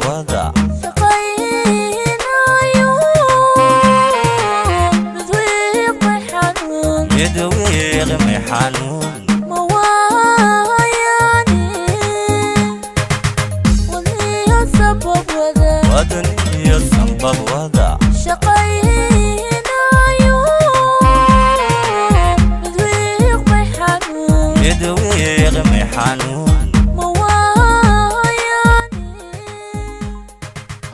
wada Shaqaynayo mid wiiqmay xanuun. Mid wiiqmay xanuun. Ma waayaani wadniyo sabab wada. Wadniyo sambab wada. Shaqaynayo mid wiiqmay xanuun. Mid wiiqmay xanuun. Ma waayaani.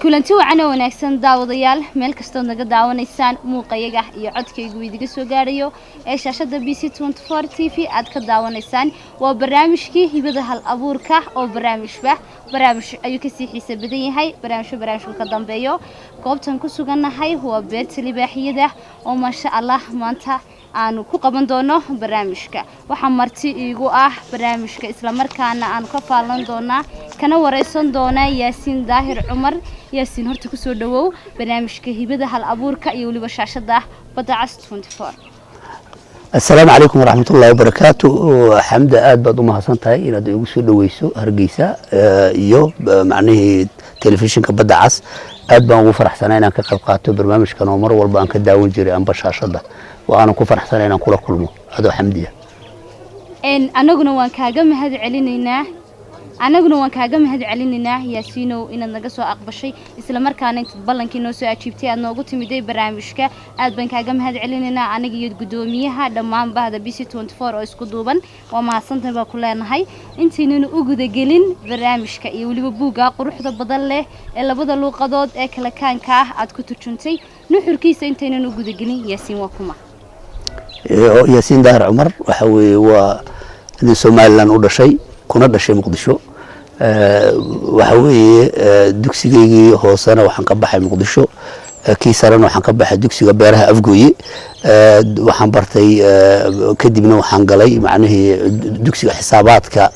Kulanti wacan oo wanaagsan, daawadayaal, meel kastood naga daawanaysaan, muuqayaga iyo codkaygu idiga soo gaadhayo ee shaashada BC TV aad ka daawanaysaan, waa barnaamijkii Hibada Hal Abuurka, oo barnaamijba barnaamij ayuu kasii xiisa badan yahay, barnaamijba barnaamijku ka dambeeyo. Goobtan ku sugannahay waa beerta libaaxiyada, oo maasha Allah maanta aanu ku qaban doono barnaamijka. Waxaa marti iigu ah barnaamijka, islamarkaana aanu ka faalan doonaa kana wareysan doonaa Yaasiin Daahir Cumar. Yaasiin, horta kusoo dhawow barnaamijka Hibada Hal Abuurka iyo weliba shaashada Badda Cas 24. Asalaamu calaykum waraxmatullahi wabarakaatu. Xamda, aad baad u mahadsan tahay inaad igu soo dhaweyso Hargeysa iyo macnihii telefishinka Badda Cas. Aad baan ugu faraxsanaa inaan ka qayb qaato barnaamijkan oo mar walba aan ka daawan jiray amba shaashadda, oo aanan ku faraxsanaa inaan kula kulmo adoo Xamdiya. Anaguna waan kaaga mahad celinaynaa, anaguna waan kaaga mahad celinaynaa, Yaasiinow, inaad naga soo aqbashay, isla markaana intaad ballankii noo soo ajiibtay aad noogu timiday barnaamijka. Aad baan kaaga mahad celinaynaa, aniga iyo guddoomiyaha dhammaan bahda BC oo isku duuban. Waa mahadsantahay baa ku leenahay. Intaynanu u gudagelin barnaamijka iyo weliba buugga quruxda badan leh ee labada luuqadood ee kala kaanka ah aad ku turjuntay nuxurkiisa, intaynan u gudagelin, Yaasiin waa kuma? Yaasiin Daahir Cumar waxa weeye waa nin Somaliland u dhashay, kuna dhashay Muqdisho. Waxa weeye dugsigaygii hoosena waxaan ka baxay Muqdisho, kii sarena waxaan ka baxay dugsiga beeraha Afgooye. Waxaan bartay, kadibna waxaan galay macnihii dugsiga xisaabaadka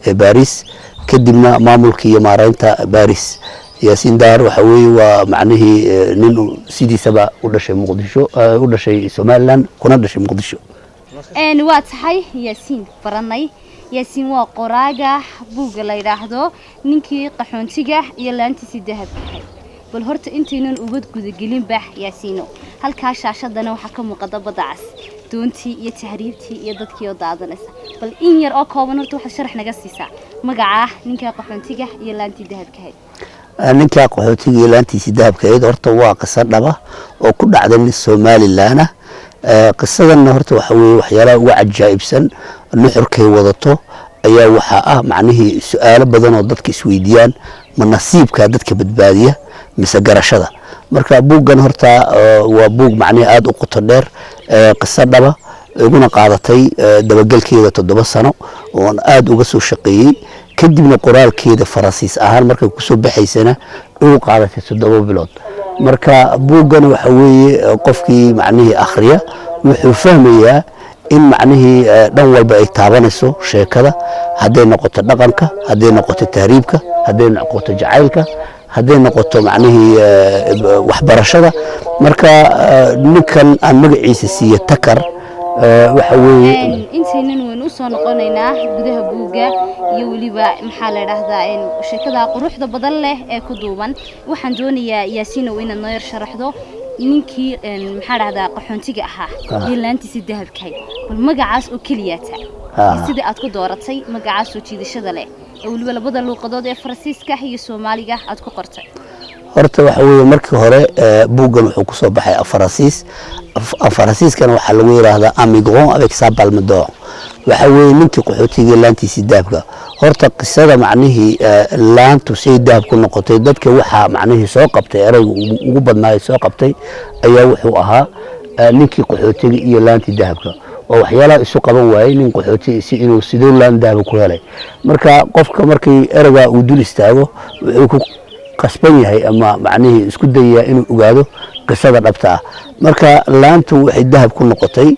ee Baris, kadibna maamulka iyo maareynta Baris. Yaasiin Daar waxa weeye waa macnihii nin sidiisaba u dhashay Muqdisho, u dhashay Somaliland, kuna dhashay Muqdisho. Waa tahay Yaasiin baranay. Yaasiin waa qoraaga buugga la yidhaahdo Ninkii Qaxoontiga iyo Laantiisii Dahabka ahayd. Bal horta intaynan uga gudagelinba, Yaasiino, halkaa shaashadana waxaa ka muuqata Badda Cas, doontii iyo tahriibtii iyo dadkii oo daadanaysa. Bal in yar oo kooban horta waxaad sharax naga siisaa magaca Ninka Qaxoontiga iyo Laantii Dahabka ahayd. Ninka Qaxootiga iyo Laantiisii Dahabka ahayd horta waa qiso dhaba oo ku dhacday nin Somaliland ah. Qisadanna horta waxa weeye waxyaalaha uga cajaa'ibsan nuxurkay wadato ayaa waxaa ah macnihii su-aalo badan oo dadka isweydiiyaan: ma nasiibkaa dadka badbaadiya mise garashada? Marka buuggan horta waa buug macnihii aada u qoto dheer, qiso dhaba iguna qaadatay dabagelkeeda 7 sano oon aada uga soo shaqeeyey, kadibna qoraalkeeda Faransiis ahaan markay kusoo baxaysana igu qaadatay 7 bilood. Marka buuggan waxa weeye qofkii macnihii akhriya wuxuu fahmayaa in macnihii dhan walba ay taabanayso sheekada, hadday noqoto dhaqanka, hadday noqoto tahriibka, hadday noqoto jacaylka, hadday noqoto macnihii waxbarashada. Marka ninkan aan magaciisa siiye Takar waxa weeye Intaynan waynu usoo noqonaynaa gudaha buugga iyo weliba, maxaa la idhaahdaa, sheekada quruxda badan leh ee ku duuban. Waxaan doonayaa, Yaasiinow, inaad noo yar sharaxdo ninkii, maxaa dhahdaa, qaxoontiga ahaa iyo laantiisii dahabkahay. Bal magacaas oo keliyaata iyo sida aad ku dooratay magacaas soo jiidashada leh ee weliba labada luuqadood ee Faransiiska iyo Soomaaliga aad ku qortay. Horta waxa weeye markii hore buuggan wuxuu kusoo baxay Faransiis. Faransiiskana waxaa lagu yidhaahdaa Un migrant avec sa palme d'or. Waxa weeye ninkii qaxootiga laantiisii dahabka. Horta qisada macnihii laantu say dahab ku noqotay, dadka waxaa macnihii soo qabtay, erayga ugu badnaayo soo qabtay ayaa wuxuu ahaa ninkii qaxootiga iyo laantii dahabka, oo waxyaalaha isu qaban waayey, nin qaxooti si inuu siduu laan dahaba ku helay. Marka qofka markii ereygaa uu dul istaago, wuxuu ku qasban yahay ama macnihii isku dayayaa inuu ogaado qisada dhabta ah. Marka laantu waxay dahab ku noqotay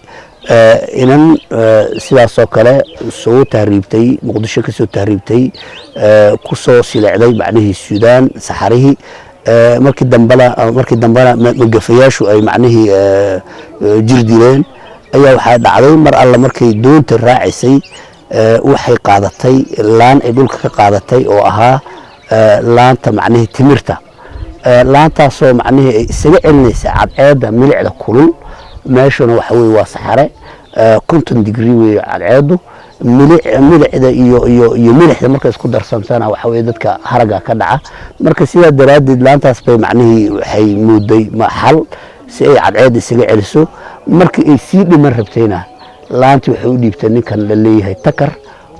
inan sidaasoo kale soo tahriibtay, Muqdisho ka soo tahriibtay, ku soo silecday macnihii Suudaan saxarihii. Markii dambena magafayaashu ay macnihii jir dileen ayaa waxaa dhacday, mar alla markay doonta raacisay, waxay qaadatay laan ay dhulka ka qaadatay oo ahaa Laanta macnihii timirta, laantaasoo macnihii ay isaga celinaysa cadceedda milicda kulul. Meeshuna waxa weye waa saxare, 50 degree weeye cadceeddu. Milicda iyo milixda markay isku darsantana, waxa weye dadka haragga ka dhaca. Marka sidaa daraaddeed laantaas bay macnihii waxay mooday xal si ay cadceedda isaga celiso. Markii ay sii dhiman rabtayna, laantii waxay u dhiibtay ninkan la leeyahay Takar: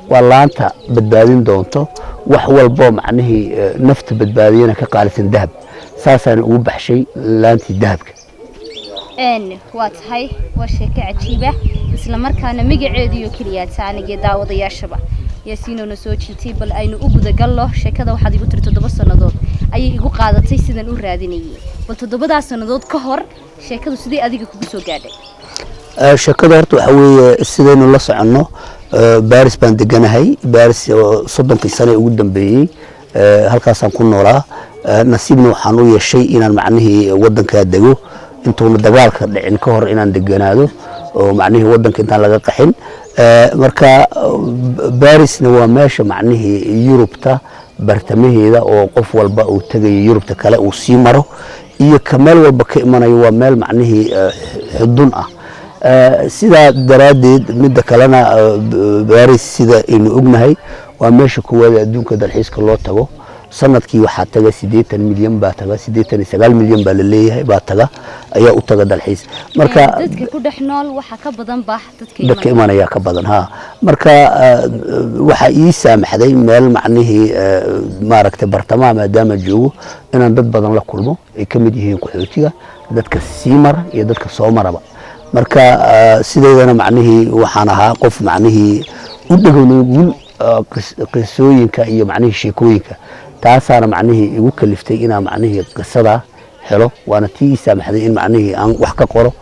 waa laanta badbaadin doonto wax walboo macnihii nafta badbaadiyana ka qaalisan dahab. Saasaana ugu baxshay laantii dahabka. Waa tahay, waa sheeko cajiiba, isla markaana magaceediyo keliya anigiyo daawadayaashaba Yaasiinoona soo jiitay. Bal aynu u gudagallo sheekada. Waxaad igu tiri 7 sannadood ayay igu qaadatay sidan u raadinayay. Bal 7daa sannadood ka hor sheekadu sidee adiga kugu soo gaadhay? Sheekada horta waxa weeye, sidaynu la soconno, Baris baan deganahay. Baris oo 30kii sane ugu dambeeyey halkaasaan ku noolaa. Nasiibna waxaan u yeeshay inaan macnihii wadankaa dego intuuna dagaalka dhicin ka hor, inaan deganaado oo macnihii wadanka intaan laga qaxin. Marka Barisna waa meesha macnihii Yurubta bartamaheeda oo qof walba uu tegayo Yurubta kale uu sii maro iyo ka meel walba ka imanayo. Waa meel macnihii xudun ah. Sidaa daraaddeed, midda kalena, Baris sida aynu ognahay waa meesha koowaad ee adduunka dalxiiska loo tago. Sanadkii waxaa taga 80 milyan baa taga, 89 milyan baa la leeyahay baa taga, ayaa u taga dalxiis. Marka dadka ku dhex nool waxaa ka badan ba dadka dadka imanaya ka badan ha. Marka waxaa ii saamaxday meel macnihii maaragtay bartamaha maadaama joogo inaan dad badan la kulmo, ay ka mid yihiin qaxootiga, dadka sii mara iyo dadka soo maraba. Marka sideedana macnihii waxaan ahaa qof macnihii u dhegownugul qisooyinka iyo macnihii sheekooyinka. Taasaana macnihii igu kaliftay inaan macnihii qisada helo, waana tii ii saamaxday in macnihii aan wax ka qoro.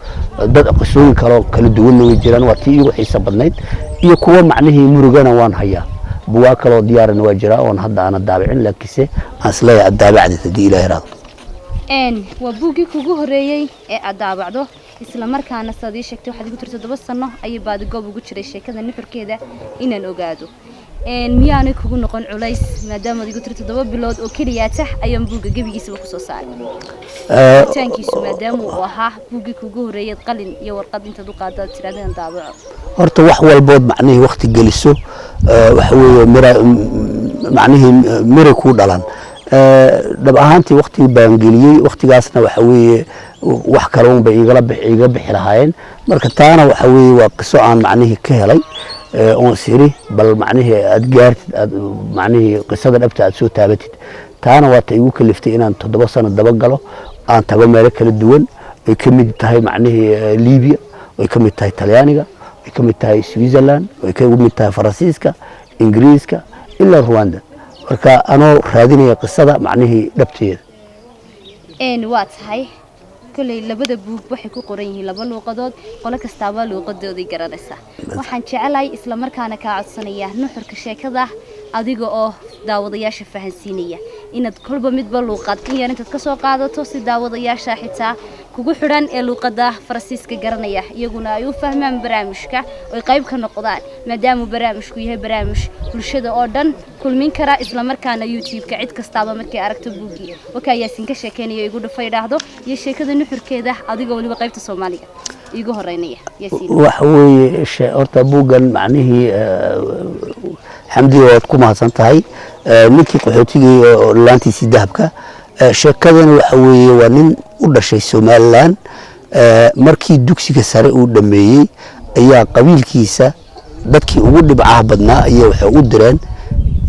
Dad qisooyin kaloo kala duwanna way jiraan, waa tii iigu xiiso badnayd, iyo kuwo macnihii murugana waan hayaa. Buwaa kaloo diyaarana waa jiraa oon hadda aana daabicin, laakiinse aan isleeyahay aad daabacdid haddii Ilaah iraado. Waa buuggii kugu horeeyey ee aad daabacdo, isla markaana saad ii sheegtay, waxaad igu tiri 7 sano ayay baadigoob ugu jiray sheekada nuxurkeeda inaan ogaado. Miyaanay kugu noqon culays, maadaamaad igu tiri 7 bilood oo keliyaata ayaan buugga gebigiisaba kusoo saaray, taankiisu maadaama uu ahaa buuggii kugu horeeyay qalin iyo warqad intaad u qaado aad tiraahdo inaan daabaco? Horta wax walbood macnihii wakti geliso, waxa weeye mira, macnihii miray kuu dhalan. Dhab ahaantii wakti baan geliyey, waktigaasna waxa weeye wax kale un bay igala iga bixi lahaayeen. Marka taana waxa weeye waa qiso aan macnihii ka helay oon is iri bal macnihii aad gaartid, aad macnihii qisada dhabta aad soo taabatid. Taana waa ta igu kaliftay inaan 7 sano daba galo, aan tago meelo kala duwan, ay ka mid tahay macnihii Libiya, ay ka mid tahay Talyaaniga, ay ka mid tahay Switzerland, ay ka mid tahay Faransiiska, Ingiriiska ilaa Rwanda, marka anoo raadinaya qisada macnihii dhabteeda. Waa tahay, kolley labada buug waxay ku qoran yihiin laba luuqadood, qolo kastaaba luuqadooday garanaysaa. Waxaan jecelahay, isla markaana kaa codsanaya, nuxurka sheekada adiga oo daawadayaasha fahansiinaya inaad kolba midba luuqad in yar intaad kasoo qaadato, si daawadayaasha xitaa kugu xidhan ee luuqada Faransiiska garanaya iyaguna ay u fahmaan barnaamijka oy qayb ka noqdaan, maadaama barnaamijku yahay barnaamij bulshada oo dhan kulmin kara, isla markaana YouTube-ka cid kastaaba markay aragto buuggii wakaa Yaasin ka sheekeynaya igu dhafa idhaahdo, iyo sheekada nuxurkeeda adigoo weliba qaybta Soomaaliga iigu horeynaya, Yaasiin. Waxa weeye horta buuggan macnihii Xamdiga waad ku mahadsan tahay. Ninkii qaxootigii oo laantiisii dahabka, sheekadani waxa weeye waa nin u dhashay Somaliland. Markii dugsiga sare uu dhameeyey ayaa qabiilkiisa dadkii ugu dhibcaha badnaa ayaa waxay u direen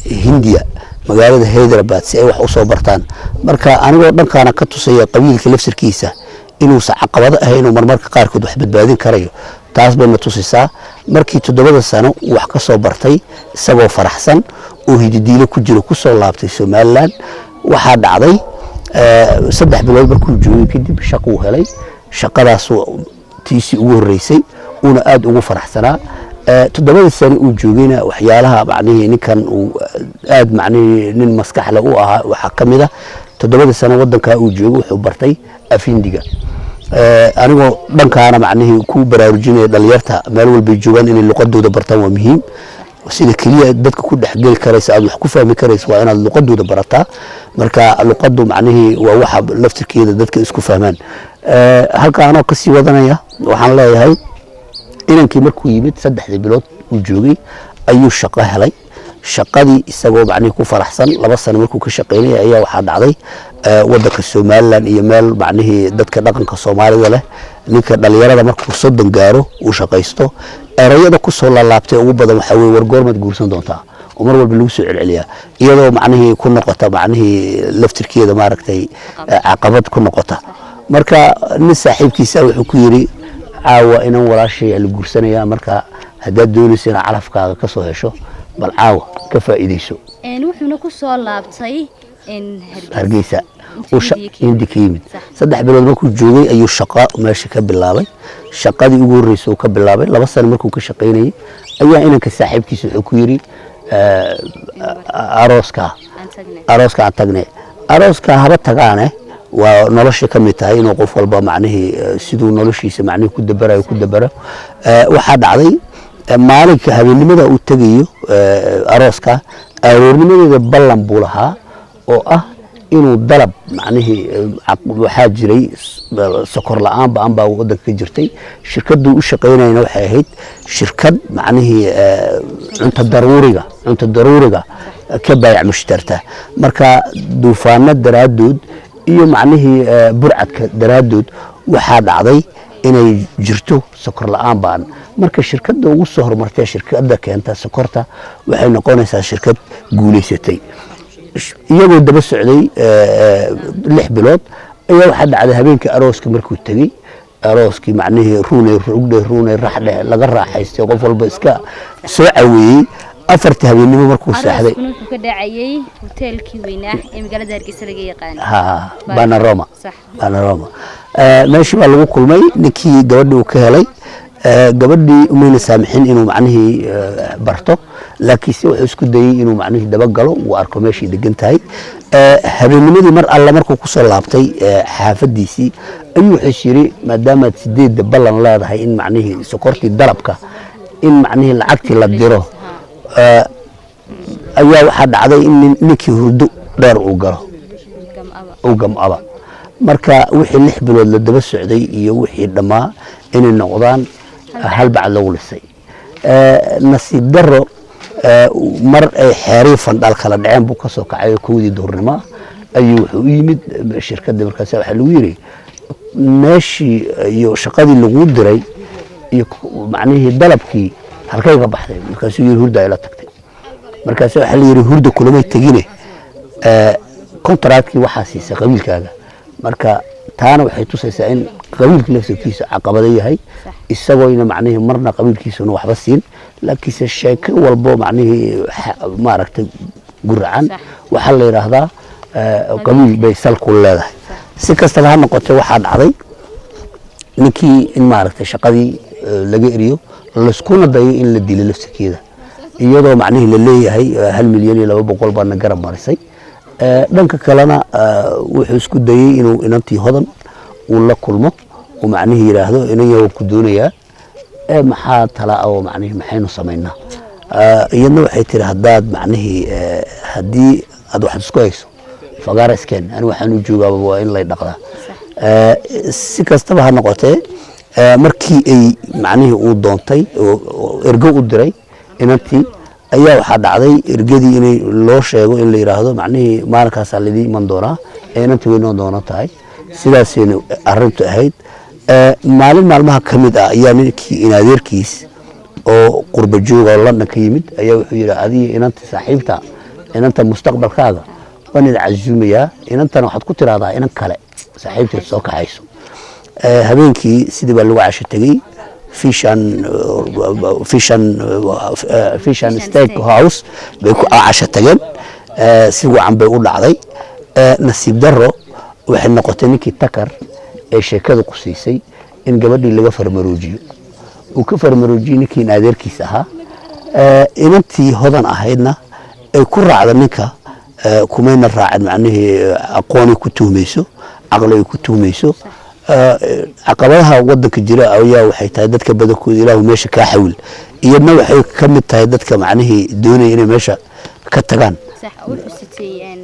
Hindiya, magaalada Hyderabad, si ay wax usoo bartaan. Marka anigoo dhankaana ka tusaya qabiilka lafsirkiisa inuusan caqabado ahayn oo marmarka qaarkood wax badbaadin karayo, taas bayna tusisaa. Markii 7da sano uu wax ka soo bartay, isagoo faraxsan oo hididiilo ku jiro kusoo laabtay Somaliland. Waxaa dhacday 3 bilood markuu joogay kadib shaquu helay, shaqadaasoo tiisii ugu horreysay, uuna aada ugu faraxsanaa. 7da sano uu joogayna, waxyaalaha macnihii ninkan uu aad macnihii nin maskaxle u ahaa waxaa ka mid a, 7da sano waddankaa uu joogay wuxuu bartay af Hindiga. Anigoo dhankaana macnihii ku baraarujinaya dhalinyarta meel walbay joogaan inay luqadooda bartaan waa muhiim. Sida keliya dadka ku dhexgeli karaysa, aad wax ku fahmi karaysa, waa inaad luqadooda barataa. Marka luqadu macnihii waa waxa laftirkeeda dadka isku fahmaan. Halka anoo kasii wadanaya, waxaan leeyahay inankii markuu yimid, 3dii bilood uu joogay ayuu shaqo helay. Shaqadii isagoo macnihii ku faraxsan, 2 sano markuu ka shaqaynaya, ayaa waxaa dhacday wadanka Somaliland iyo meel macnihii dadka dhaqanka Soomaalida leh, ninka dhalinyarada markuu 30 gaaro uu shaqaysto, erayada kusoo laalaabtay ugu badan waxaa weye: "War, goormaad guursan doontaa?" oo mar walba lagu soo celceliyaa, iyadoo macnihii ku noqota macnihii laftirkeeda maaragtay caqabad ku noqota. Marka nin saaxiibkiisa wuxuu ku yidhi: "Caawa inan walaashay la guursanaya, marka haddaad doonayso inaad calafkaaga ka soo hesho, bal caawa ka faa'iidayso." Wuxuuna ku soo laabtay Hargeysa. Intuu Hindiya ka yimid. Hindi ka yimid. 3 bilood markuu joogay ayuu shaqo meesha ka bilaabay. Shaqadii ugu horreysay uu ka bilaabay, 2 sano markuu ka shaqaynayay, ayaa inanka saaxiibkiisa wuxuu ku yidhi: "Arooska Aan tagnay." Arooska aan tagnay. Arooska haba tagaane, waa nolosha ka mid tahay inuu qof walba macnihii siduu noloshiisa macnihii ku dabarayo ku dabaro. Waxaa dhacday maalinka habeennimada uu tegayo arooska, aroornimadeeda ballan buu lahaa oo ah inuu dalab macnihii waxaa jiray sokor la-aan ba-an baa wadanka ka jirtay. Shirkaduu u shaqaynayna waxay ahayd shirkad macnihii cunto daruuriga ka baayac mushtarta. Marka duufaano daraaddood iyo macnihii burcadka daraaddood, waxaa dhacday inay jirto sokor la-aan baan. Marka shirkadda ugu soo horumartay, shirkadda keenta sokorta, waxay noqonaysaa shirkad guulaysatay. Iyagoo daba socday 6 bilood ayaa waxaa dhacday habeenkii arooska markuu tegey, arooskii macnihii ruuney rugdhe, ruuney raxdhe, laga raaxaystay, qof walba iska soo caweeyey, 4tii habeennimo markuu seexday. Arooskuna wuxuu ka dhacayay hoteelkii weynaa ee magaalada Hargeysa laga yaqaano. Ha, Panorama. Panorama. Meeshii baa lagu kulmay. Ninkii gabadhii uu ka helay. Gabadhii umayna saamixin inuu macnihii barto, laakiinse wuxuu isku dayey inuu macnihii dabagalo, uu arko meeshii degan tahay. Habeennimadii mar alle markuu kusoo laabtay xaafadiisii, ayuu wuxuu is yiri: "Maadaamaad 8da ballan leedahay in macnihii sokortii dalabka in macnihii lacagtii la diro." Ayaa waxaa dhacday in ninkii hurdo dheer uu galo. Gam'aba. Uu gam'aba. Marka wixii 6 bilood la daba socday iyo wixii dhammaa inay noqdaan hal bacad lagu lisay. Nasiib daro, mar ay xeerii fandhaal kala dhaceen buu ka soo kacay oo 1dii duhurnimo ayuu wuxuu u yimid shirkadda. Markaas waxaa lagu yiri: "Meeshii iyo shaqadii laguu diray iyo macnihii dalabkii halkay ka baxday?" Markaasuu yiri: "Hurda ila tagtay." Markaas waxaa la yiri: "Hurda kulamay tegine, kontaraatkii waxaa siisay qabiilkaaga." Marka taana waxay tusaysaa in qabiilka laftirkiisa caqabado yahay, isagoyna macnihii marna qabiilkiisuna waxba siin, laakiinse sheeko walbo macnihii maaragtay guracan waxaa la yidhaahdaa qabiil bay sal ku leedahay. Si kastaba ha noqotee, waxaa dhacday ninkii in maaragtay shaqadii laga eriyo, layskuna dayo in la dilo laftirkeeda, iyadoo macnihii la leeyahay 1,200,000 baana garab marisay. Dhanka kalena wuxuu isku dayey inuu inantii Hodan uu la kulmo, uu macnihii yidhaahdo: "Inan yahow, ku doonayaa, maxaa tala oo macnihii maxaynu samaynaa?" Iyadna waxay tiri: "Haddaad macnihii haddii aad waxaad isku hayso, fagaara iskeen, ani waxaan u joogaaba waa in lay dhaqdaa." Si kastaba ha noqotee, markii ay macnihii uu doontay oo ergo u diray inantii, ayaa waxaa dhacday ergadii inay loo sheego in la yidhaahdo macnihii maalinkaasaa laidin iman doonaa ee inantii way noo doonan tahay. Sidaasayna arrintu ahayd. Maalin maalmaha ka mid ah ayaa ninkii inadeerkiis oo qurba jooga oo London ka yimid ayaa wuxuu yidhi: "Adiga inanta saaxiibta, inanta mustaqbalkaaga waan idin casuumayaa, inantana waxaad ku tiraahdaa inan kale saaxiibteed soo kaxayso." Habeenkii sidii baa lagu casho tegey. Fish and Steak House bay ku casho tageen. Si wacan bay u dhacday. Nasiib daro, waxay noqotay ninkii Takar ee sheekada qusiisay in gabadhii laga farmaroojiyo, uu ka farmaroojiyey ninkii in adeerkiis ahaa. Inantii Hodan ahaydna ay ku raacda ninka. Kumayna raacin macnihii aqoonay ku tuhmayso, caqli ay ku tuhmayso. Caqabadaha wadanka jira ayaa waxay tahay dadka badankooda Ilaahu meesha kaa xawil, iyadna waxay ka mid tahay dadka macnihii doonaya inay meesha ka tagaan. Sax, wuxuu sitay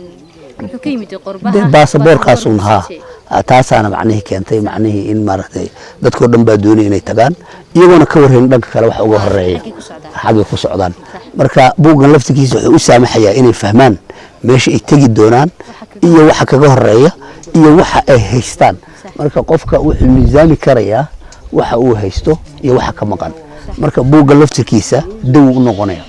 wuxuu ka yimid qurbaha. Baasaboorkaasun haa. Sitay. Taasaana macnihii keentay macnihii in maaragtay dadkoo dhan baa doonaya inay tagaan, iyagoona ka warhayn dhanka kale waxa uga horeeya. Xaggay ku socdaan. Xaggay ku socdaan. Marka buuggan laftigiisa wuxuu u saamaxayaa inay fahmaan meesha ay tegi doonaan iyo waxa kaga horeeya iyo waxa ay haystaan. Marka qofka wuxuu miisaami karayaa waxa uu haysto iyo waxa ka maqan. Marka buugga laftirkiisa daw u noqonaya.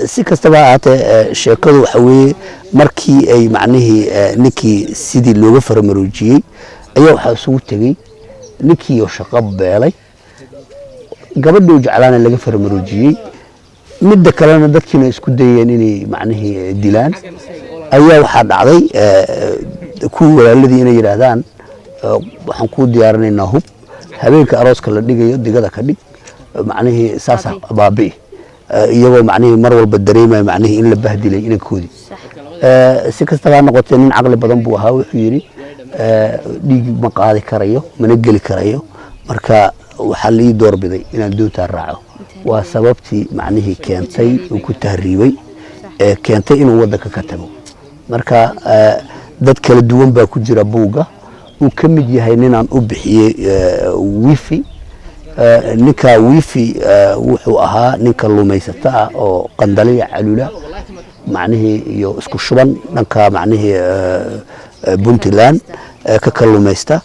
Si kastaba ha ahaatee, sheekadu waxa weeye markii ay macnihii ninkii sidii looga faramaroojiyey ayaa waxaa isugu tegey ninkii oo shaqo beelay, gabadhii u jeclaana laga faramaroojiyey, midda kalena dadkiina isku dayeen inay macnihii dilaan. Ayaa waxaa dhacday kuwii walaaladii inay yidhaahdaan, "Waxaan kuu diyaarinaynaa hub, habeenka arooska la dhigayo digada ka dhig, macnihii saasa baabi'i." Iyagoo macnihii mar walba dareemaya macnihii in la bahdilay inankoodii. Si kastaba ha noqotee, nin caqli badan buu ahaa. Wuxuu yidhi, "Dhiig ma qaadi karayo, mana geli karayo, marka waxaa la ii doorbiday inaan doontaa raaco." Waa sababtii macnihii keentay uu ku tahriibay ee keentay inuu waddanka ka tago. Marka dad kala duwan baa ku jira buugga, uu ka mid yahay ninaan u bixiyey Wifi. Ninka Wifi wuxuu ahaa nin kalluumaysato ah oo Qandaliya, Calula macnihii iyo isku shuban dhanka macnihii Puntland ka kalluumaysta.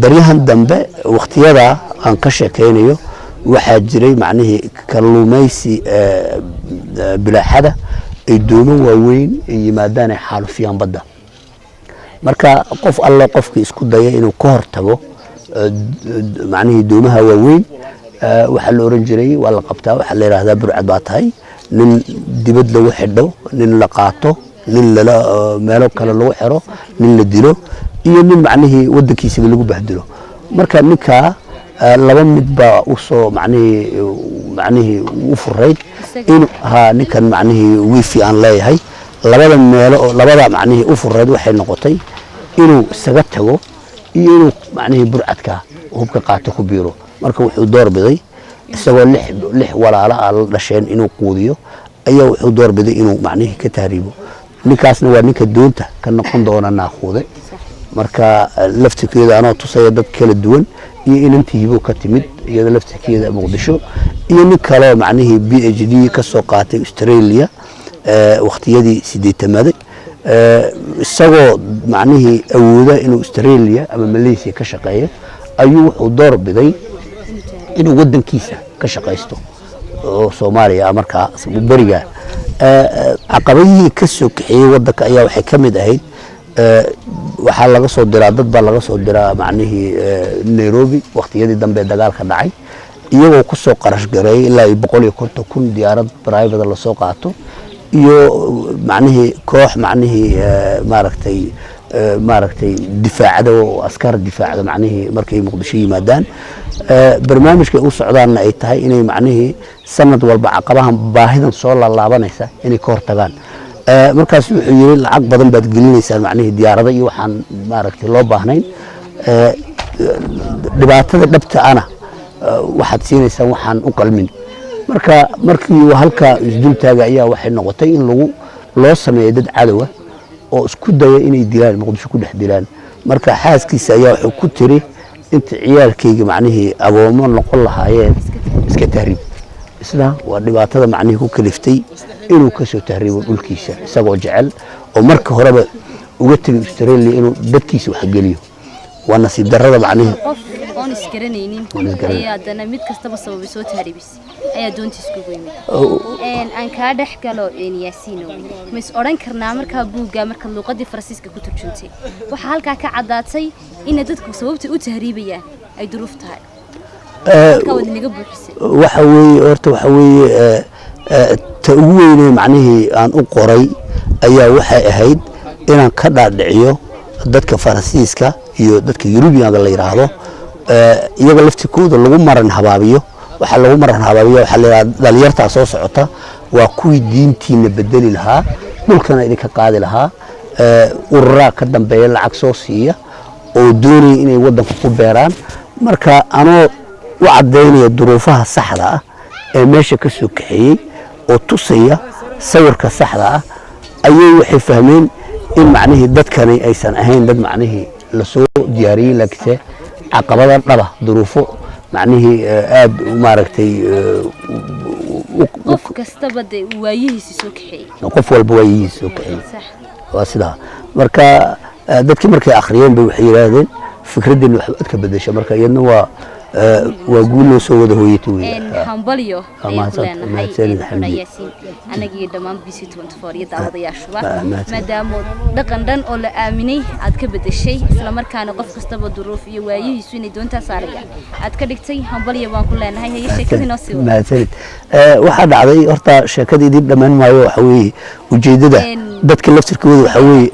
Baryahan dambe, wakhtiyada aan ka sheekaynayo, waxaa jiray macnihii kalluumaysi bilaaxada ay doomo waaweyn ay yimaadaan, ay xaalufiyaan badda. Marka qof alle qofkii isku daya inuu ka hor tago macnihii doomaha waaweyn, waxaa la oran jiray waa la qabtaa, waxaa la yidhaahdaa burcad baa tahay, nin dibad lagu xidho, nin la qaato, nin lala meelo kale lagu xiro, nin la dilo iyo nin macnihii wadankiisaba lagu bahdilo. Marka ninkaa laba mid baa usoo macnihii u furayd in ha ninkan macnihii Wifi aan leeyahay labada meelo oo labada macnihii u furayd waxay noqotay inuu isaga tago iyo inuu macnihii burcadka hubka qaato ku biiro. Marka wuxuu doorbiday, isagoo lix walaalo ah la dhasheen inuu quudiyo, ayaa wuxuu doorbiday inuu macnihii ka tahriibo. Ninkaasna waa ninka doonta ka noqon doona naaquude. Marka laftirkeeda anoo tusaya dad kala duwan iyo inantii Hibo ka timid iyada laftirkeeda Muqdisho iyo nin kaloo macnihii PhD ka soo qaatay Australia wakhtiyadii 80-maday, isagoo macnihii awooda inuu Australia ama Malaysia ka shaqeeyo, ayuu wuxuu door biday inuu wadankiisa ka shaqaysto oo Soomaaliya ah. Markaa beriga caqabadihii ka soo kaxeeyey wadanka ayaa waxay ka mid ahayd waxaa laga soo diraa, dad baa laga soo diraa macnihii Nairobi waqtiyadii dambe dagaalka dhacay, iyagoo kusoo qarash gareeyay ilaa iyo 150,000 diyaarad private lasoo qaato iyo macnihii koox macnihii maaragtay difaacda oo askar difaacda macnihii markay Muqdisho yimaadaan. Barnaamijka ay u socdaanna ay tahay inay macnihii sanad walba caqabahan baahidan soo laalaabanaysa inay ka hortagaan. Markaas wuxuu yiri, "Lacag badan baad gelinaysaan macnihii diyaarada iyo waxaan maaragtay loo baahnayn. Dhibaatada dhabta ana waxaad siinaysaan waxaan u qalmin." Marka markii uu halkaa isdul taagay ayaa waxay noqotay in lagu loo sameeyo dad cadowa oo isku daya inay dilaan, Muqdisho ku dhex dilaan. Marka xaaskiisa ayaa wuxuu ku tiri, "Inta ciyaalkayga macnihii agoomo noqon lahaayeen, iska tahriib." Isna waa dhibaatada macnihii ku kaliftay inuu ka soo tahriibo dhulkiisa, isagoo jecel oo marka horeba uga tegay Australia inuu dadkiisa wax geliyo. Waa nasiib darrada macnihii. Qof oon isgaranaynin Oon isgaranayn. ayaa haddana mid kastaba sababay soo tahriibisay ayaa doontiis kugu yimid. Aan kaa dhex galo, Yaasiinow, ma is odhan karnaa markaa buugga markaad luuqadii Faransiiska ku turjuntay waxaa halkaa ka caddaatay inay dadku sababta u tahriibayaan ay duruuf tahay? Halkaa waad inaga buuxisay. Waxa weeye, horta waxa weeye ta ugu weynee macnihii aan u qoray ayaa waxay ahayd inaan ka dhaadhiciyo dadka Faransiiska iyo dadka Yurubiyanka la yidhaahdo, iyaga laftikooda lagu maran habaabiyo. Waxaa lagu maran habaabiyo, waxaa la yidhahdaa dhalinyartaa soo socota waa kuwii diintiina bedeli lahaa, dhulkana idinka qaadi lahaa, ururaa ka dambeeya, lacag soo siiya. Oo doonaya inay waddanka ku beeraan. Marka anoo u caddaynaya duruufaha saxda ah ee meesha ka soo kaxeeyey oo tusaya sawirka saxda ah, ayay waxay fahmeen in macnihii dadkani aysan ahayn dad macnihii lasoo diyaariyey, laakiinse caqabada dhaba, duruufo macnihii aad maaragtay Qof kastaba dee waayihiisi soo kaxeeyey. Qof walba waayihiisa soo kaxeeyey. Waa sidaa. Marka dadkii markay akhriyeen bay waxay yidhaahdeen, "Fikraddeena waxba ad ka bedesha." Marka iyadna waa guul loo soo wada hooyatay wey. Hambalyo ayaan ku leenahay. Mahadsanid, Xuna Xamdi. Yaasiin, anagii dhammaan BC 24 iyo daawadayaashuba, Mahadsanid. maadaama dhaqan dhan oo la aaminay aad ka bedeshay, isla markaana qof kastaba duruuf iyo waayihiisu inay doontaa saarayaan aad ka dhigtay, hambalyo baan ku leenahay. Haye, sheekadii noo sii wada. Mahadsanid. Waxaa dhacday horta, sheekada idin dhammaan maayo. Waxa weeye ujeedada dadka laftirkooda, waxa weeye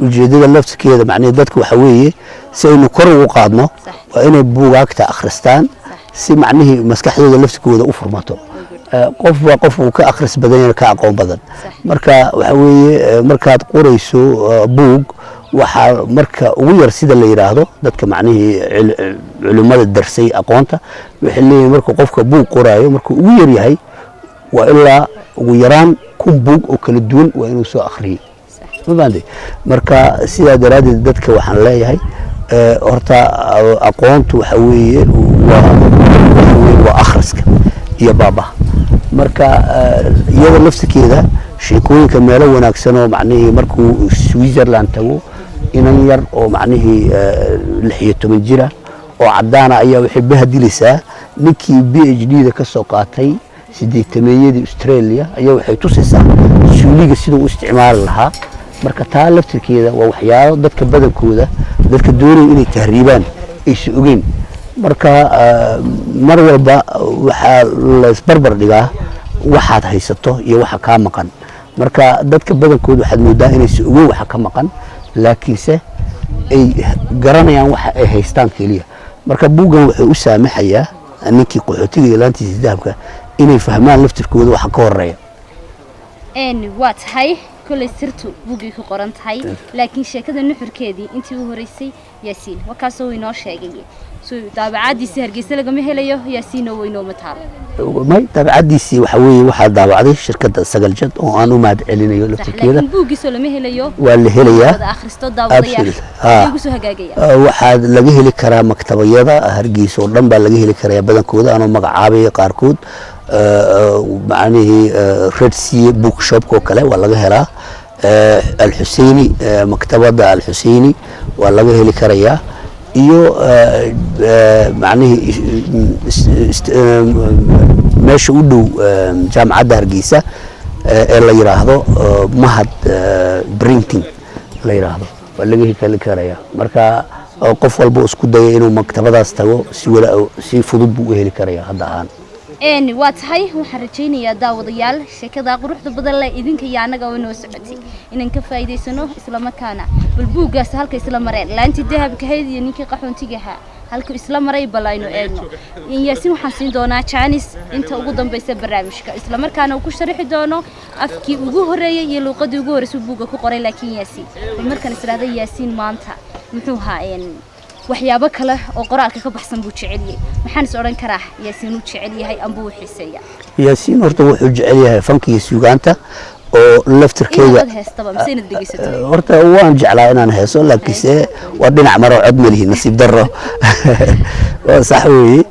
ujeedada laftirkeeda macnaheed dadka waxa weeye si aynu kor ugu qaadno waa inay buugaagta akhristaan, si macnihii maskaxdooda laftirkooda u furmato. Qof waa qof uu ka akhris badan yahay, ka aqoon badan. Marka waxa weeye markaad qorayso buug, waxaa marka ugu yar, sida la yidhaahdo, dadka macnihii culimmada darsay aqoonta waxay leeyihin, markuu qofka buug qoraayo, markuu ugu yar yahay waa ilaa ugu yaraan 1000 buug oo kala duwan waa inuu soo akhriyey. Ma fahamtay? Marka sidaa daraaddeed dadka waxaan leeyahay, horta aqoontu waxa weeye waa waxa weeye waa akhriska iyo baabaha. Marka iyada laftirkeeda sheekooyinka meelo wanaagsan oo macnihii markuu Switzerland tago, inan yar oo macnihii 16 jira oo caddaana ayaa waxay bahadilaysaa ninkii PhD da ka soo qaatay sideetameeyadii Australia, ayaa waxay tusaysaa suuliga siduu u isticmaali lahaa. Marka taa laftirkeeda waa waxyaalo dadka badankooda, dadka doonaya inay tahriibaan, aysan ogeyn. Marka mar walba waxaa laysbarbar dhigaa waxaad haysato iyo waxa kaa maqan. Marka dadka badankooda waxaad moodaa inaysan ogeyn waxa ka maqan, laakiinse ay garanayaan waxa ay haystaan keliya. Marka buuggan wuxuu u saamaxayaa ninkii qaxootiga iyo laantiisa dahabka inay fahmaan laftirkooda waxa ka horeeya. Waa tahay, kolley sirtu buuggay ku qoran tahay, laakiin sheekada nuxurkeedii intii u horeysay Yaasiin waa kaasoo inoo sheegay. So daabacaadiisii Hargeysa lagama helayo, Yaasiinoo weynooma taalo? May, daabacadiisii waxa weeye waxaa daabacday shirkadda Sagaljad oo aan u mahad celinayo laftirkeeda. Laakiin buuggiisoo lama helayo? Waa la helayaa. Wada akhristo daawadayaasha ugu soo hagaagaya. Waxaa laga heli karaa maktabayada Hargeysa oo dhan baa laga heli karaa badankooda, anoo magacaabaya qaarkood, macnihii Red Sea Bookshop oo kale waa laga helaa, Alxuseyni, maktabadda Alxuseyni waa laga heli karayaa, iyo macnihii meesha u dhow jaamacadda Hargeysa ee la yiraahdo Mahad Printing la yiraahdo waa laga heli karayaa. Marka qof walba isku daya inuu maktabadaas tago, si wala si fudud buu u heli karayaa hadda ahaan. Waa tahay, waxaan rajaynayaa daawadayaal sheekada quruxda badan leh idinka iyo annaga oo inoo socotay inaan ka faa'iidaysano, isla markaana bal buuggaas halka isla mareen laantii dahabka ahayd iyo ninkii qaxoontiga ahaa halkuu isla maray bal aynu eegno. Yaasiin waxaan siin doonaa jaanis inta ugu dambaysa barnaamijka, isla markaana uu ku sharixi doono afkii ugu horreeyey iyo luuqadii ugu horreysay buugga ku qoray. Laakiin Yaasiin, bal markaan israahda Yaasiin maanta muxuu ahaa waxyaabo kale oo qoraalka ka baxsan buu jecel yahay, maxaan is odhan karaa Yaasiin uu jecel yahay amba uu xiiseeya? Yaasiin horta wuxuu jecel yahay fanka iyo suugaanta oo laftirkeyga. Inaad heestaba mise inaad dhegeysato? Horta waan jeclaa inaan heeso, laakiinse waa dhinac maro, cod ma lihi, nasiib darro. Waa sax weeye.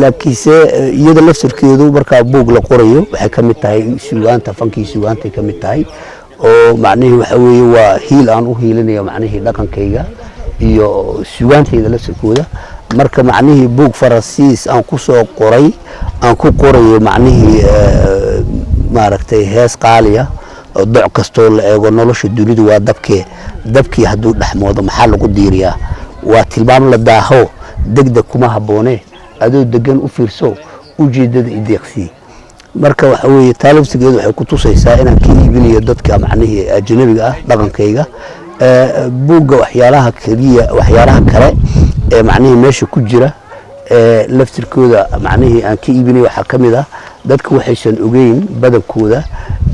Laakiinse iyada laftirkeedu markaa buug la qorayo waxay ka mid tahay suugaanta, fankii suugaantay ka mid tahay, oo macnihii waxa weeye waa hiil aan u hiilinayo macnihii dhaqankayga iyo suugaantayda laftirkooda. Marka macnihii buug Faransiis aan ku soo qoray, aan ku qorayo macnihii maaragtay hees qaaliya oo doc kastoo la eego nolosha dunidu waa dabkee, dabkii hadduu dhexmoodo maxaa lagu diiriyaa, waa tilmaam la daaho, degdeg kuma habboone, adoo degan u fiirso ujeeddada ideeqsii. Marka waxa weeye taa laftigeedu waxay ku tusaysaa inaan ka iibinayo dadka macnihii ajnabiga ah dhaqankayga. Buugga waxyaalaha keliya, waxyaalaha kale ee macnihii meesha ku jira ee laftirkooda macnihii aan ka iibinayo waxaa ka mid ah dadka waxaysan ogeyn badankooda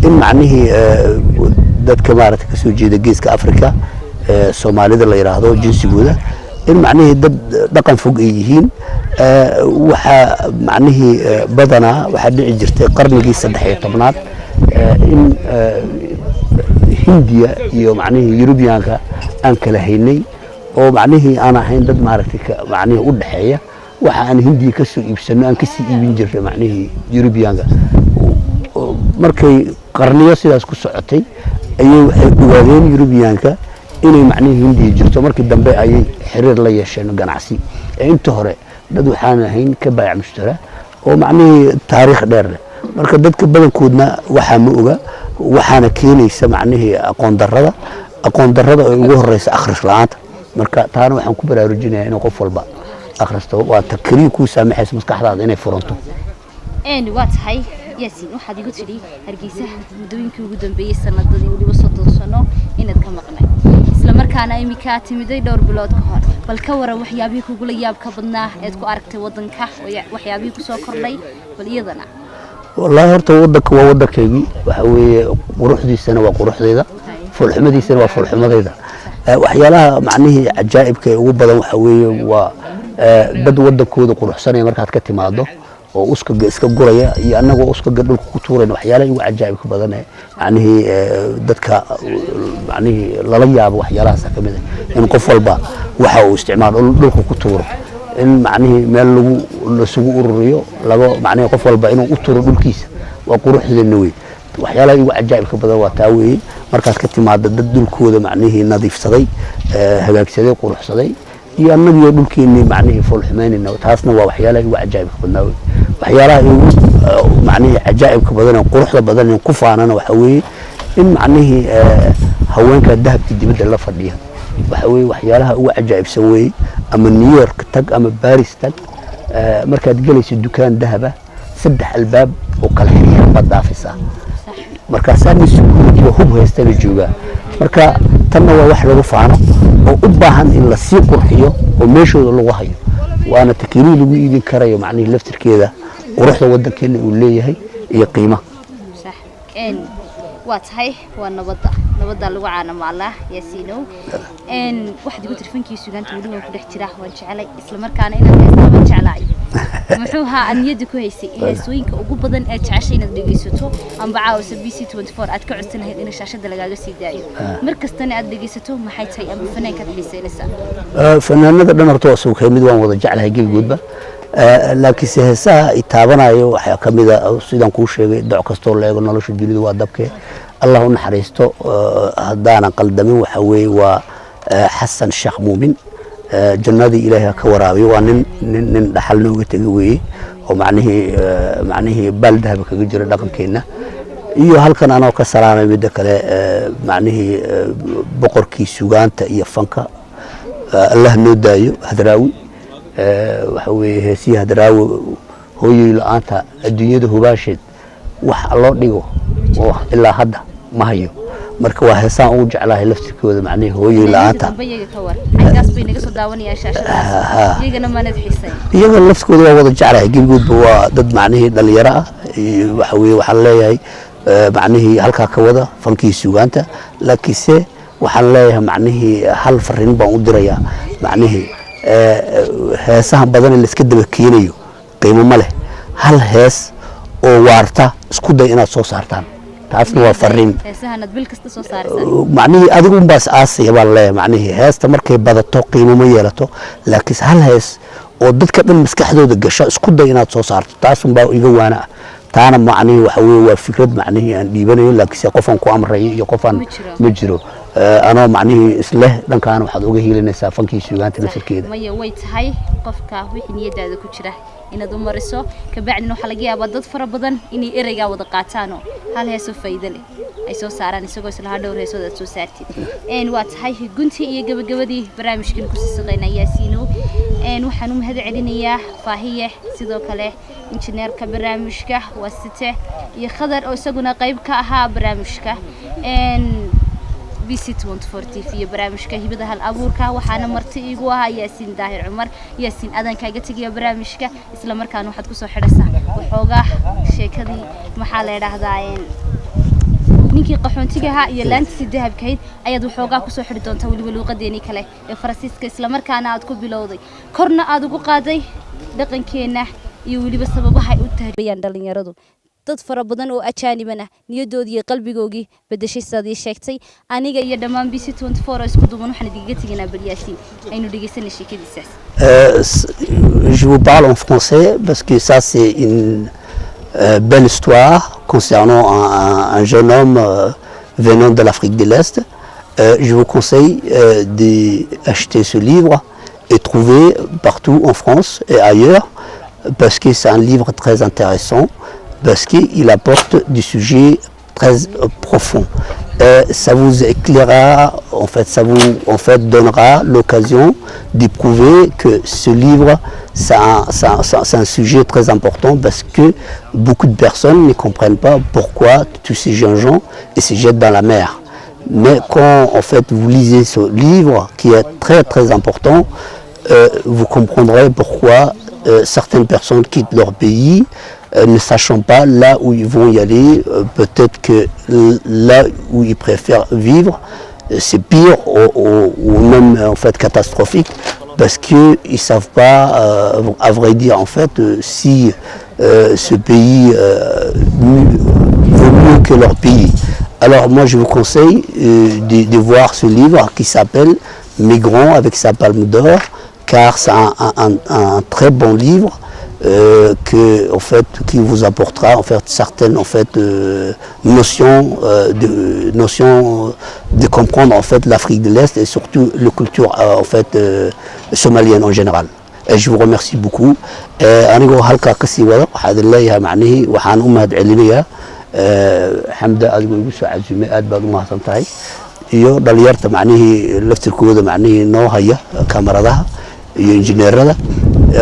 in macnihii dadka maaragtay kasoo jeeda Geeska Africa Soomaalida la yidhaahdo jinsigooda in macnihii dad dhaqan fog ay yihiin. Waxaa macnihii badanaa waxaa dhici jirtay qarnigii 13aad in Hindiya iyo macnihii Yurubiyaanka aan kala haynay, oo macnihii aan ahayn dad maaragtay macnihii u dhexeeya. Waxa aan Hindiya ka soo iibsano aan kasii iibin jirnay macnihii Yurubiyaanka. Markay qarniyo sidaas ku socotay ayay waxay ogaadeen Yurubiyaanka inay macnihii Hindiya jirto. Markii dambe ayay xiriir la yeesheen ganacsi. Ee inta hore dad waxaan ahayn ka baayac mushtara oo macnihii taariikh dheer leh. Marka dadka badankoodna waxaa ma oga, waxaana keenaysa macnihii aqoon darrada, aqoon darrada oo ugu horeysa akhris la'aanta. Marka taana waxaan ku baraarujinayaa inuu qof walba akhristo, waa ta keliya kuu saamaxaysa maskaxdaada inay furanto. Waa tahay Yaasiin, waxaad igu tidhi Hargeysa muddooyinkii ugu dambeeyey, sanadadii weliba 30 sano inaad ka maqnay, isla markaana iminkaa timiday dhowr bilood ka hor. Bal ka waran waxyaabihii kugula yaabka badnaa eed ku aragtay waddanka, waxyaabihii kusoo kordhay, bal iyadana? Wallaahi horta waddanka waa waddankaygii. Waxa weeye quruxdiisana waa quruxdayda, foolxumadiisana waa foolxumadayda. Waxyaalaha macnihii cajaa'ibka ee ugu badan waxa weeye waa dad waddankooda quruxsanaya markaad ka timaado oo uskaga iska guraya iyo annagoo uskaga dhulka ku tuurayna. Waxyaalaha ugu cajaa'ibka badan ee macnihii dadka macnihii lala yaabo waxyaalahaasa ka mid ah in qof walba waxa uu isticmaalo dhulka ku tuuro, in macnihii meel lagu lasugu ururiyo laga macnihii qof walba inuu u turo dhulkiisa, waa quruxdeena wey. Waxyaalaha igu cajaa'ibka badan waa taa weeye, markaad ka timaado dad dhulkooda macnihii nadiifsaday, hagaagsaday, quruxsaday iyo annagiyo dhulkeennii macnihii foolxumaynayna. Taasna waa waxyaalaha igu cajaa'ibka badnaa wey. Waxyaalaha igu macnihii cajaa'ibka badan ee quruxda badan ee ku faanana waxa weeye in macnihii haweenka dahabkii dibadda la fadhiya. Waxa weeye waxyaalaha ugu cajaa'ibsan weeye. Ama New York tag ama Paris tag, markaad gelayso dukaan dahaba, saddex albaab oo kala xirxiran baad dhaafaysaa, markaasaa nin security oo hub haystana joogaa. Marka tanna waa wax lagu faano oo u baahan in lasii qurxiyo oo meeshooda lagu hayo, waana ta keliya lagu iibin karayo macnihii laftirkeeda quruxda waddankeena uu leeyahay iyo qiimaha. Sax. Waa tahay, waa nabadda, nabadda lagu caanamaalaa. Yaasiinow, waxaad igu tiri fankii sugaanta weli waan ku dhex jiraa, waan jecelay, isla markaana inaad heestaa waan jeclahay. Muxuu ahaa aad niyadda ku haysay heesooyinka ugu badan ee jeceshay inaad dhegeysato amba caawisa BC 24 aad ka codsan lahayd in shaashada lagaaga sii daayo, mar kastana aad dhegeysato, maxay tahay amba fanaankaad xiiseynaysaa? Fanaanada dhan horta waa sugkay mid, waan wada jeclahay gebigoodba. Laakiinse heesaha i taabanayo waxaa ka mid a, sidaan kuu sheegay, doc kastoo la eego nolosha dunidu waa dabke. Allah u naxariisto, haddaanan qaldamin waxa weeye waa Xasan Sheekh Muumin. Jannadii Ilaahay ha ka waraabiyo. Waa nin dhaxal nooga tegay weeye oo macnihii baal dahaba kaga jira dhaqankeenna. Iyo halkan anoo ka salaamay midda kale macnihii boqorkii sugaanta iyo fanka, Allah noo daayo, Hadraawi. Waxa weeye heesihii Hadraawi, hooyoy la-aanta adduunyada hubaasheed wax loo dhigo oo ilaa hadda ma hayo. Marka waa heesaan ugu jeclahay laftirkooda macnihii hooyoy la-aanta. Dambe iyaga ka war, xaggaas bay naga soo daawanayaan shaashadaas, iyagana maanad xiisayn? Iyaga laftirkooda waa wada jeclahay gebigoodba, waa dad macnihii dhalinyaro ah. Waxa weeye waxaan leeyahay macnihii halkaa ka wada fankii sugaanta. Laakiinse waxaan leeyahay macnihii hal fariin baan u dirayaa, macnihii heesaha badan ee laiska daba keenayo qiimo ma leh. Hal hees oo waarta isku day inaad soo saartaan, taasna waa fariin. Heesahanaad bil kasta soo saaraysaa? Macnihii adigu unbaas aasaya baan leeyahay. Macnihii heesta markay badato qiimo ma yeelato, laakiinse hal hees oo dadka dhan maskaxdooda gasho isku day inaad soo saarto, taas unbaa iga waana ah. Taana macnihii waxa weeye waa fikrad macnihii aan dhiibanayo, laakiinse qofaan ku amrayo iyo qofaan Ma jiro. Ma jiro. Anoo macnihii isleh dhankaana waxaad uga hiilinaysaa fankii suugaanta laftirkeeda. Maya, way tahay qofka wixii niyadaada ku jira inaad u mariso, kabacdina waxaa laga yaabaa dad fara badan inay ereygaa wada qaataanoo hal heesoo faa'iido leh ay soo saaraan, isagoo islahaa dhowr heesood aad soo saartid. Waa tahay, guntii iyo gabagabadii barnaamijkan kusii shaqeynaa. Yaasiino, waxaan u mahad celinayaa Faahiye, sidoo kale injineerka barnaamijka waa Site iyo Khadar oo isaguna qayb ka ahaa barnaamijka BC 24 TV iyo barnaamijka hibada hal abuurka. Waxaana marti iigu ahaa Yaasiin Daahir Cumar. Yaasiin, adaan kaaga tegaya barnaamijka, isla markaana waxaad kusoo xidhaysaa waxoogaa sheekadii, maxaa la idhaahdaa? Ninkii qaxoontiga ahaa iyo laantiisii dahabkahayd ayaad waxoogaa kusoo xidhi doontaa, weliba luuqadeenii kale ee Faransiiska, islamarkaana aad ku bilowday, korna aad ugu qaaday dhaqankeenna iyo weliba sababaha ay u tahribayaan dhalinyaradu. Dad fara badan oo ajaanibana niyadoodii iyo qalbigoogii bedeshay, sidaad ii sheegtay. Aniga iyo dhammaan BC 24 oo isku duuban waxaan idinkaga tegaynaa balyaasiin aynu dhegeysanay sheekadiisaas. Je vous parle en français parce que ça, c'est une belle histoire concernant un jeune homme venant de l'Afrique de l'Est. Je vous conseille d'acheter ce livre et trouver partout en France et ailleurs parce que c'est un livre très intéressant, parce qu'il apporte des sujets très profonds. Ça vous éclairera, en fait, ça vous en fait, donnera l'occasion de prouver que ce livre, c'est un sujet très important parce que beaucoup de personnes ne comprennent pas pourquoi tous ces jeunes gens ils se jettent dans la mer. Mais quand en fait vous lisez ce livre qui est très très important, vous comprendrez pourquoi certaines personnes quittent leur pays, ne sachant pas là où ils vont y aller. Peut-être que là où ils préfèrent vivre, c'est pire ou même en fait catastrophique parce qu'ils ne savent pas, à vrai dire, en fait, si ce pays vaut mieux que leur pays. Alors moi, je vous conseille de voir ce livre qui s'appelle Migrant avec sa palme d'or, car c'est un très bon livre que, en fait, qui vous apportera en fait, certaines en fait, notions de comprendre en fait, l'Afrique de l'Est et surtout la culture en fait, somalienne en général. Et je vous remercie beaucoup. Anigoo halkaa kasii wada, waxaad leeyahay macnihii waxaan u mahad celinayaa Xamda, adigoo igu soo casuumay, aad baad u mahadsan tahay, iyo dhalinyarta macnihii laftirkooda macnihii noo haya kamaradaha iyo injineerada.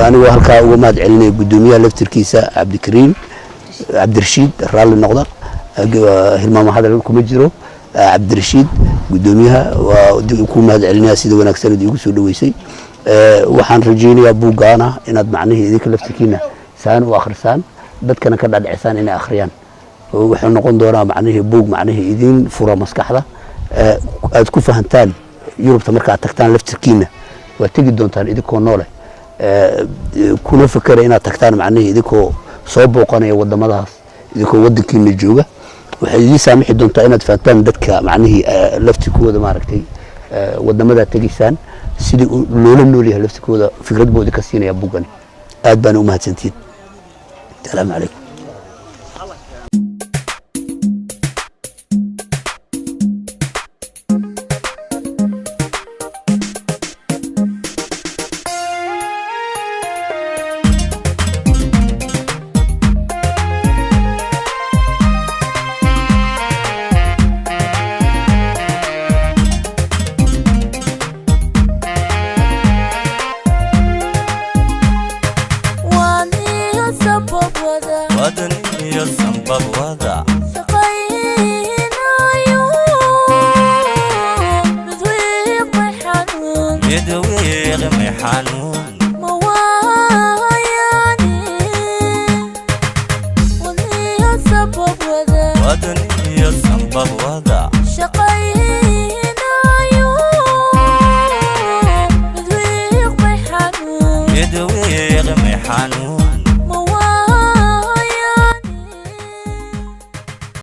Anigoo halkaa uga mahad celinaya guddoomiyaha laftirkiisa, Cabdikariim Cabdirashiid, raalli noqda, hilmaamo hadal kuma jiro. Cabdirashiid guddoomiyaha waa ku mahad celinaya sida wanaagsan aad iigu soo dhaweysay. Waxaan rajaynayaa buuggaana inaad macnihii idinka laftirkiina saan u akhrisaan, dadkana ka dhadhicisaan inay akhriyaan. Wuxuu noqon doonaa macnihii buug macnihii idiin fura maskaxda, aad ku fahantaan Yurubta markaad tagtaan laftirkiina. Waad tegi doontaan idinkoo noole, kuna fakera inaad tagtaan macnihii idinkoo soo booqanaya wadamadaas, idinkoo wadankiina jooga. Waxay idiin saamixi doontaa inaad fahantaan dadka macnihii laftirkooda maaragtay wadamadaa tegaysaan sidii loola nool yahay laftirkooda. Fikrad buu idinka siinaya buugani. Aad baana u mahadsantihiin. Asalaamu calaykum. Waaniyo sabab wada Wadan iyo sanbab wada shaqaynayo, mid wiiqmay xanuun Mid wiiqmay xanuun ma waayaani. Waaniyo sabab wada Wadan iyo sanbab wada shaqaynayo, mid wiiqmay xanuun Mid wiiqmay xanuun.